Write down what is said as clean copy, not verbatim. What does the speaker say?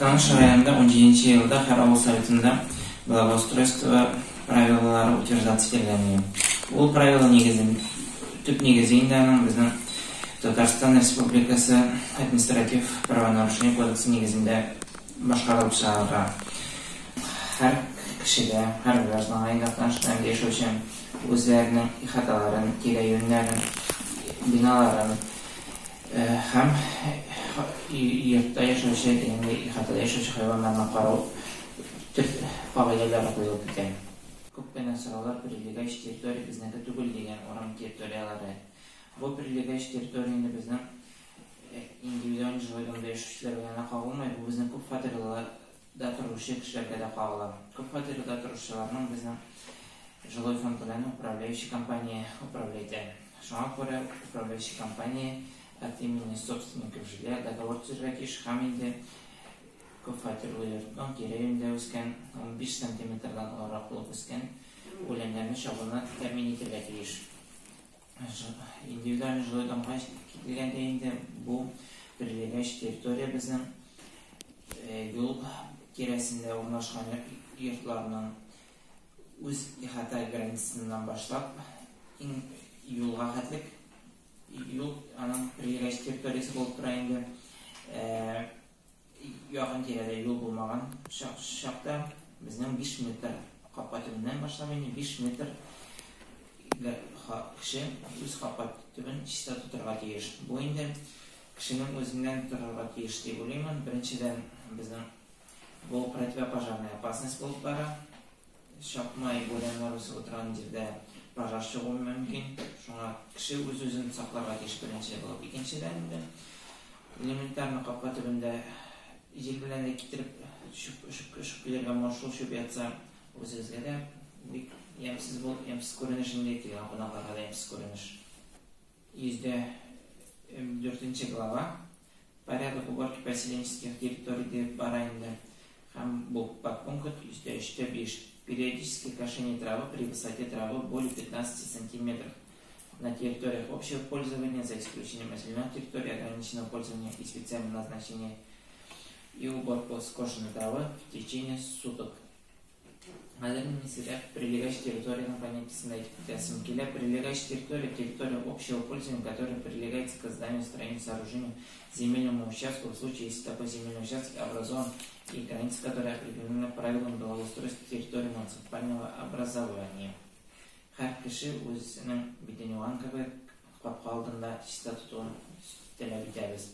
Актаныш районында 17 елда һәр авыл советында благоустройство правилалары утверждаться ителгән иде. Ул правила нигезен, төп нигезе инде аның безнең Татарстан Республикасы административ правонарушение кодексы нигезендә башкарылып чыгарыла. Һәр кешегә, һәр гражданга инде Актаныш районында яшәүче үзләренең ихаталарын, тирә-юньнәрен, биналарын һәм йортта яшәүче, дигәндәй, ихатада яшәүче хайваннарны карау төп кагыйдәләре куелып китә. Күп кенә сораулар прилегающий территория безнеке түгел дигән урам территорияләре. Бу прилегающий территория инде безнең индивидуальный жилой домда яшәүчеләргә генә кагылмый, бу безнең күп фатирлы да торучы кешеләргә дә кагыла. Күп фатирлыда торучыларның безнең жилой фонд белән управляющий компания управлять итә. Шуңа күрә управляющий компания от имени собственников жилья договор төзергә тиеш һәм инде күп фатирлы йортның тирә-юньдә үскән 15 сантиметрдан олырак булып үскән үләннәрне чабуны тәэмин итәргә тиеш. Индивидуальный жилой домга кителгәндә инде бу прилегающий территория безнең юл тирәсендә урнашкан йортларның үз ихата границасыннан башлап иң юлга хәтлек юл аның прилегающий территориясе булып тора инде. Якын тирәдә юл булмаган чакта безнең 5 метр капка төбеннән башлап инде 5 метр кеше үз капка төбен чиста тотарга тиеш. Бу инде кешенең үзеннән торырга тиеш дип уйлыймын. Беренчедән, безнең бу противопожарная опасность булып бара. Чапмай үләннәр үсеп утырган җирдә пожар чыгуы мөмкин. Шуңа кеше үз-үзен сакларга тиеш беренче булып. Икенчедән инде элементарно капка төбендә җил белән дә китереп чүп чүп чүп килергә шул чүп ятса, үзегезгә дә бик ямьсез бул, ямьсез күренеш инде, килгән кунакларга да ямьсез күренеш. 104 глава «Порядок уборки поселенческих территорий» дип бара инде. Һәм бу подпункт 103.5: периодическое кошение травы при высоте травы более 15 сантиметров на территориях общего пользования, за исключением озелененных территорий ограниченного пользования и специального назначения, и уборку скошенной травы в течение суток. Хәзер мин сезгә прилегающая территорияның понятиесен әйтеп китәсем килә. Прилегающая территория – территория общего пользования, которая прилегает к зданию, строению, сооружению, земельному участку, в случае, если такой земельный участок образован и границы которой определены правилами благоустройства территории муниципального образования. Һәр кеше үзенең битен юган кебек капка алдында чиста тотуын таләп итәбез.